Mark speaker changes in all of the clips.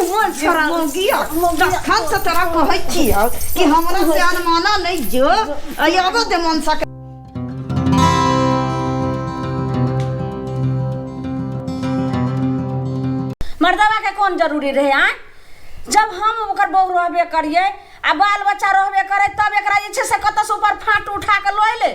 Speaker 1: कहूँ मन छोड़ा
Speaker 2: मौगिया तखन से तोरा कहै छियौ कि हमरा से अनमाना नहि जो अइ आबऽ दे मनसा के।
Speaker 1: मर्दवा के कोन जरूरी रहे आय? जब हम ओकर बहू रहबे करिए आ बाल बच्चा रहबे करे तब एकरा जे छै से कतऽ से ऊपर फाट उठा के लऽ एलै।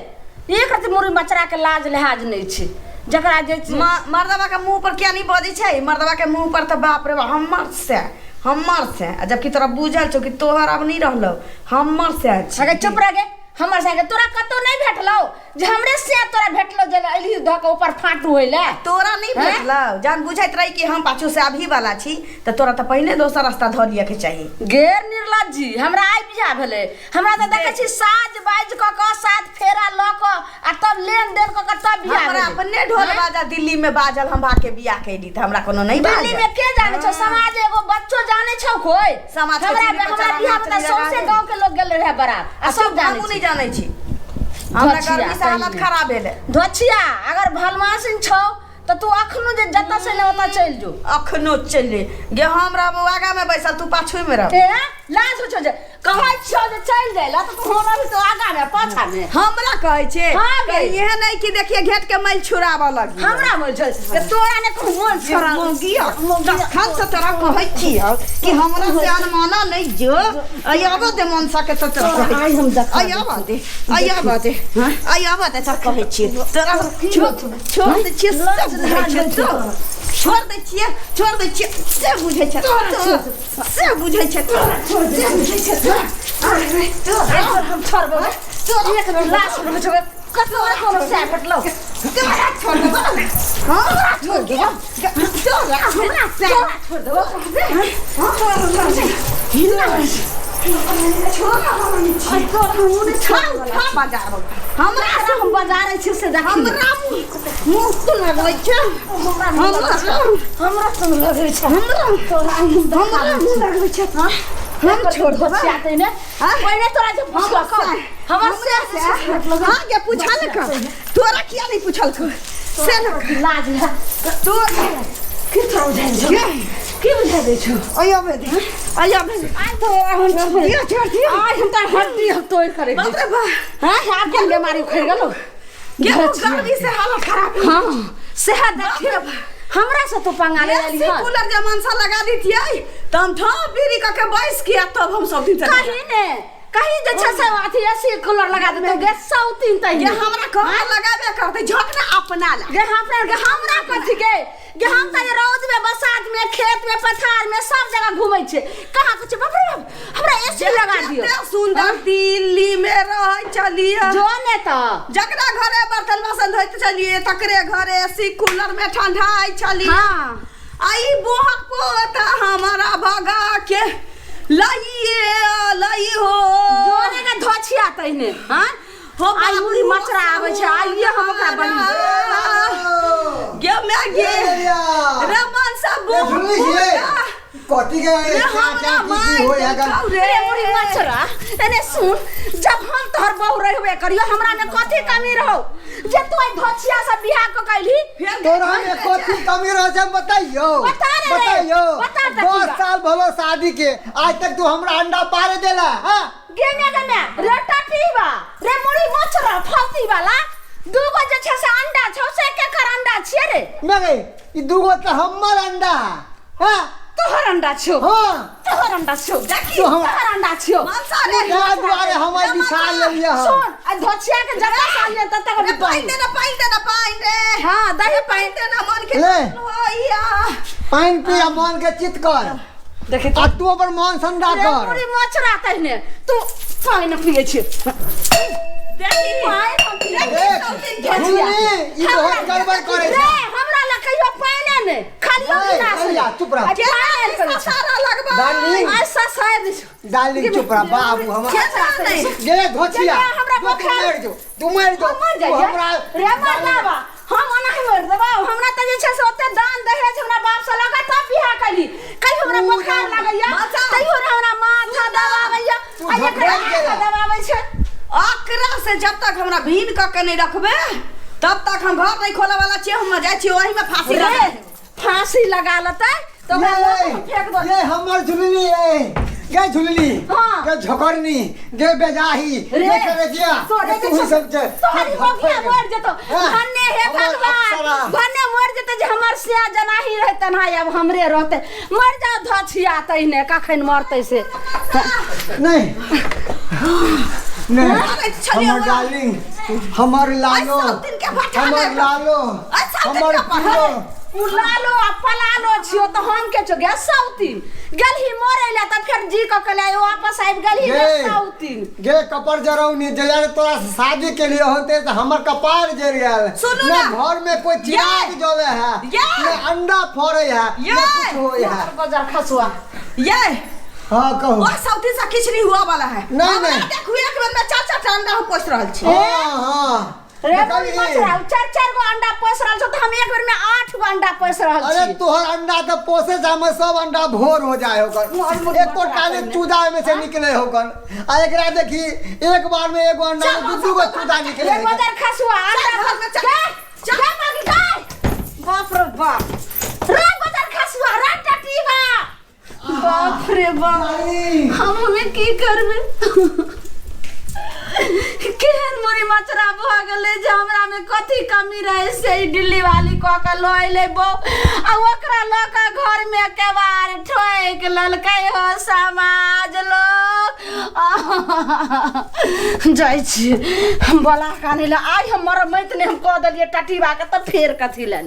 Speaker 1: एक रति मुड़ी मचरा के लाज लिहाज नहि छै जकरा जे छै।
Speaker 2: मर्दवा के मुंह पर किया नहीं बजै छै? मर्दवा के मुंह पर तऽ बाप रे बाप, हमर से हमर से, आ जबकि तोरा बुझल छौ कि तोहर आब नहीं रहलौ, हमर से छै।
Speaker 1: अगे चुप रह गे, हमर संगे तोरा कतौ नहीं भेटलौ जे हमरे से तोरा भेटलौ जे एलही धऽ के ऊपर फाटू होय ले।
Speaker 2: तोरा नहीं
Speaker 1: हैं?
Speaker 2: भेटलौ, जान बुझैत रही कि हम पाछू से अभी वाला छी तऽ तोरा तऽ पहिने दोसर रास्ता धऽ लिअ के चाही।
Speaker 1: गेर निर्लज्जी, हमरा आइ बियाह भेलै, हमरा तऽ देखै छी साज बाजि कऽ कऽ सात फेरा लऽ कऽ आ तब लेन देन कऽ कऽ तब बियाह
Speaker 2: हमरा
Speaker 1: भेलै।
Speaker 2: अपने ढोल
Speaker 1: हैं?
Speaker 2: बाजा दिल्ली में बाजल, हम भाग के बियाह कैली तऽ हमरा कोनो नहीं
Speaker 1: दिल्ली
Speaker 2: बाजल।
Speaker 1: में के जाने छौ? समाज एगो बच्चो जाने छौ कोई?
Speaker 2: समाज के
Speaker 1: हमरा
Speaker 2: चीनी
Speaker 1: हमरा
Speaker 2: बचारा
Speaker 1: बियाह में तऽ
Speaker 2: नाच लगा
Speaker 1: सौंसे
Speaker 2: देली।
Speaker 1: गांव के लोग गेल रहे बारात आ सब जाने
Speaker 2: हमहूँ नहीं
Speaker 1: छै।
Speaker 2: जाने छी, हमरा
Speaker 1: धोछिया
Speaker 2: गर्मी से हालत
Speaker 1: कहिने।
Speaker 2: खराब भेलै।
Speaker 1: धोछिया अगर भलमासिन छौ तऽ तू अखनो जे जतऽ से ले ओतऽ चलि जो।
Speaker 2: अखनो चलि गे, हम रहबो आगा में बैसल, तू पाछू में रह।
Speaker 1: ए लाज होइ छौ जे कहै छियौ जे चलि जाइ ला तऽ तू हमरा भी तो आगा में पाछा में।
Speaker 2: हमरा कहै छे?
Speaker 1: हाँ गे।
Speaker 2: इहे नहीं कि देखिए घेट के मैल छुड़ाबऽ लगी।
Speaker 1: हमरा मैल छुड़ा के तोरा ने कहूँ मन छोड़ा।
Speaker 2: मौगिया, तखन से तोरा कहै छियौ कि हमरा से अनमाना नहीं जो, अइ आबऽ दे मनसा के तऽ तोरा कहै
Speaker 1: आइ हम देखा
Speaker 2: अइ आबऽ दे, अइ आबऽ दे, अइ आबऽ दे तऽ कहै छियै तोरा छोड़ छोड़ दै छियै सब बुझै छै तो, छोड़ दै छियै, छोड़ दै छियै से बुझै छै तो, से बुझै छै तो, से बुझै छै तो।
Speaker 1: एक बेर हम छोड़बौ, एक बेर लाश रहै छौ कतौ कोनो सैह भेटलौ।
Speaker 2: तोरा छोड़ देबौ, हमरा छोड़ देबौ, तोरा हमरा से
Speaker 1: छोड़ देबौ।
Speaker 2: हमरा
Speaker 1: से हम बजारै छी से देखी।
Speaker 2: हमरा मुँह तो लगै छै,
Speaker 1: हमरा हमरा तो लगै छै,
Speaker 2: हमरा
Speaker 1: तोरा
Speaker 2: हमरा मुँह लगै छै। हम छोड़ देबौ।
Speaker 1: धोछिया ने पहिने तोरा जे पुछलकौ हमर से
Speaker 2: हाँ गे पुछलकौ, तोरा किया नहीं पुछलकौ से न
Speaker 1: लाज है
Speaker 2: तो
Speaker 1: की तोरा बुझाइ छौ? की बुझाइ दै छौ?
Speaker 2: अइ आबे दे, अइ आबे दे।
Speaker 1: आइ तो हम छोड़
Speaker 2: दिया, छोड़ दिया।
Speaker 1: आइ हम तोर हड्डी हम तोड़ करे।
Speaker 2: बाप रे बाप,
Speaker 1: हाँ आब कोन बीमारी उखड़ गेलौ?
Speaker 2: के गर्मी से हालत खराब है।
Speaker 1: हाँ सेह देखियो हमरा से तू पंगा ले
Speaker 2: एसी
Speaker 1: लेली हन।
Speaker 2: कूलर जे मनसा लगा दी थियै त हम ठाव बीड़ी क के बैस के तब हम सब दिन से
Speaker 1: कहीं ने कहीं जे छै से अथी एसी कूलर लगा देतौ गे सौ तीन तही।
Speaker 2: गे हमरा कहाँ लगाबे करतै, झक ना अपना ला।
Speaker 1: गे हमरा गे हमरा कथी गे? गे हम तऽ रौद में बरसात में खेत में पथार में सब जगह घूमै छियै, कहाँ कुछ बाप रे बाप हमरा एसी लगा दियौ।
Speaker 2: कते सुंदर दिल्ली में रहै छलियै।
Speaker 1: जो ने तऽ
Speaker 2: जकरा घरे बर्तन बासन धोइत छलियै तकरे घरे एसी कूलर में ठंडाइ छलियै।
Speaker 1: हाँ।
Speaker 2: आ ई बोहक पोता हमारा भगा के लइए लई हो।
Speaker 1: जो ने के धोछिया तहिने। हाँ
Speaker 2: हो
Speaker 1: आइ
Speaker 2: बाबू,
Speaker 1: मुड़ी मचरा आबै छै, आइए हम ओकरा बनी।
Speaker 2: गे मैं गे रे मनसा बोहक पोता
Speaker 3: कथी के
Speaker 2: रे हमरा मार
Speaker 3: हो या
Speaker 2: देलकौ रे।
Speaker 1: रे मुड़ी मचरा एने सुन, जब हम तोहर बहू रहबे करियो हमरा में कथी कमी रहो जे तू आई धोछिया से बियाह क कैली?
Speaker 2: फेर
Speaker 3: तोरा में कथी कमी रहो से बताइयो,
Speaker 1: बता रे रे,
Speaker 3: बताइयो।
Speaker 1: बता त
Speaker 3: 10
Speaker 1: की
Speaker 3: साल भलो शादी के, आज तक तू हमरा अंडा पारे देला। हां
Speaker 1: गे मे गे मे रे टटीबा रे मुड़ी मचरा फालती वाला दूगो जे छै से अंडा छौ से केकर अंडा छियै रे?
Speaker 3: मैं गई ई दूगो त हमर अंडा। हां
Speaker 1: तोहर अंडा छौ।
Speaker 3: हां
Speaker 1: तोहर अंडा छौ।
Speaker 2: देखी,
Speaker 3: तो हम-
Speaker 1: तोहर अंडा छौ।
Speaker 2: मनसा रे,
Speaker 3: तै दुआरे हमर बिछा लेलियै हम।
Speaker 1: सुन, आ धोछिया के जतऽ साल ले ततऽ
Speaker 2: रे
Speaker 1: के
Speaker 2: पानि दे ना, पानि दे ना, पानि रे।
Speaker 1: हां दही
Speaker 2: पानि दे ना, मन के
Speaker 3: ले।
Speaker 2: होइया।
Speaker 3: पानि पी आ मन के चित कर।
Speaker 1: देखी
Speaker 3: आ तू अपन मन ठंडा
Speaker 1: रे
Speaker 3: कर।
Speaker 1: मुड़ी मचरा तहिने तू पानि पियै छी।
Speaker 2: देखी,
Speaker 1: पानि हम पियै छी।
Speaker 3: देख, झुलनी, ई बहुत गड़बड़ करै
Speaker 1: रे
Speaker 3: छै।
Speaker 1: हमरा लग कहियो पानि नहि, खालियो
Speaker 3: ए,
Speaker 1: गिलास
Speaker 3: कहिया, चुप रह।
Speaker 1: आ पानि नहि करै छै।
Speaker 2: सारा लगबा।
Speaker 3: डार्लिंग।
Speaker 1: आइ ससारि दै छौ।
Speaker 3: डार्लिंग चुप रह बाबू हमरा।
Speaker 2: केना नहि?
Speaker 3: गे धोछिया,
Speaker 1: गे, हमरा
Speaker 3: तू
Speaker 1: बोखार-
Speaker 3: मरि जो, तू मरि जो,
Speaker 1: हम मर
Speaker 3: तू
Speaker 1: जाइए।
Speaker 3: हमरा
Speaker 1: रे मरदाबा, हम ओना ही मरि देबौ। हमरा तऽ जे छै से ओते दान दहेज हमरा बाप से लगा तब बियाह कैली। कहियो हमरा
Speaker 3: तू
Speaker 1: बोखार
Speaker 3: ना-
Speaker 1: लागैया,
Speaker 2: माता।
Speaker 1: तैयो ने हमरा माथा दबाबैया,
Speaker 3: तू
Speaker 1: आ एकरा
Speaker 3: झपटि
Speaker 1: माथा
Speaker 3: गेला।
Speaker 1: दबाबै छै।
Speaker 2: अकरा से जब तक हमरा भीन कऽ के नहीं रखबे तब तक हम घर नहीं खोले वाला छियै। हम जाइ छियै ओही में फांसी
Speaker 1: रे,
Speaker 2: लगा देबै।
Speaker 1: फांसी लगा लेतै तऽ ओकरा लऽ कऽ हम फेंक दो
Speaker 3: ये हमर झुलनी ये गे झुलनी
Speaker 1: हाँ।
Speaker 3: गे झोकरनी गे बेजाही
Speaker 1: रे,
Speaker 3: गे करेजिया
Speaker 1: तोरे
Speaker 3: तू ही सब जे
Speaker 1: तोहरी मगिया मर जेतो।
Speaker 3: हाँ,
Speaker 1: भन्ने हे
Speaker 3: हमर
Speaker 1: भगवान,
Speaker 3: अप्सरा।
Speaker 1: भन्ने मर जेतो जे हमर सिया जनाही रहतन हाय अब हमरे रहते। मर जाओ धछिया तहिने कखन मरते से।
Speaker 3: नहीं नहीं,
Speaker 2: अरे छलियै
Speaker 3: हमर
Speaker 2: वएह।
Speaker 3: डार्लिंग, हमर लालो,
Speaker 2: अरे सब दिन के भट्ठा
Speaker 3: हमर
Speaker 2: में-
Speaker 3: लालो,
Speaker 2: अरे सब दिन
Speaker 3: हमर
Speaker 2: के भट्ठा
Speaker 3: पिलो।
Speaker 2: में-
Speaker 1: उ लालो आ पलालो छियो तऽ हम के छो गे सौतीन गेलही मरे ले तऽ फेर जी कऽ के ले वापस आबि गेलही गे
Speaker 3: गे।
Speaker 1: सौतीन।
Speaker 3: गे कपर जरौनी, जहिया तोरा से शादी के लिए होते तो हमर कपार जर गेल।
Speaker 2: सुनू
Speaker 3: ना
Speaker 2: ना।
Speaker 3: घर में कोई चिराग जले है,
Speaker 2: ये।
Speaker 3: ना अंडा फोड़े है,
Speaker 2: ये।
Speaker 3: ना कुछ होए है।
Speaker 1: बजार खसुआ।
Speaker 2: ये।
Speaker 3: हाँ कहू।
Speaker 2: ओ सौती से किछु नहीं हुआ वाला है।
Speaker 3: नहीं,
Speaker 2: हमरा
Speaker 3: नहीं।
Speaker 2: देखू एक बेर में चार चार टा अंडा हम पोसि रहल छी।
Speaker 3: हाँ हाँ।
Speaker 1: रे
Speaker 3: देखलही?
Speaker 1: बड़ी मछरा, चार चार गो अंडा पोस रहल छौ तऽ हम एक बेर में 8 गो अंडा पोस रहल
Speaker 3: अरे
Speaker 1: छी।
Speaker 3: तोहर अंडा तो पोसे से हमें सब अंडा भोर हो जाए होकर,
Speaker 1: मोर मोर
Speaker 3: एको
Speaker 1: मछरा
Speaker 3: टाने
Speaker 1: पहिने।
Speaker 3: चूजा में से निकले होकर। आ एकरा देखी एक बार में एगो अंडा में दू दू गो चूजा निकले
Speaker 1: रे
Speaker 3: है।
Speaker 1: बजार खसुआ अंडा
Speaker 2: चल घर में चल।
Speaker 1: गे, गे मगी, गे। बाप रे बाप, रे बजार खसुआ रे टटीबा। बाप रे बाप,
Speaker 3: अरे।
Speaker 1: हम हमें की करबे? केहन मुरी मचरा भऽ गेलै जे हमरा में कथी कमी रहे से ई दिल्ली वाली कऽ के लऽ अयलै बौ, आ ओकरा लऽ के घर में केबाड़ ठोकि लेलकै हो समाज लोग। जाइ छी हम बोला कानै लए, आइ हम मरमैत नहि हम कऽ देलियै टटीबा के तऽ फेर कथी लए।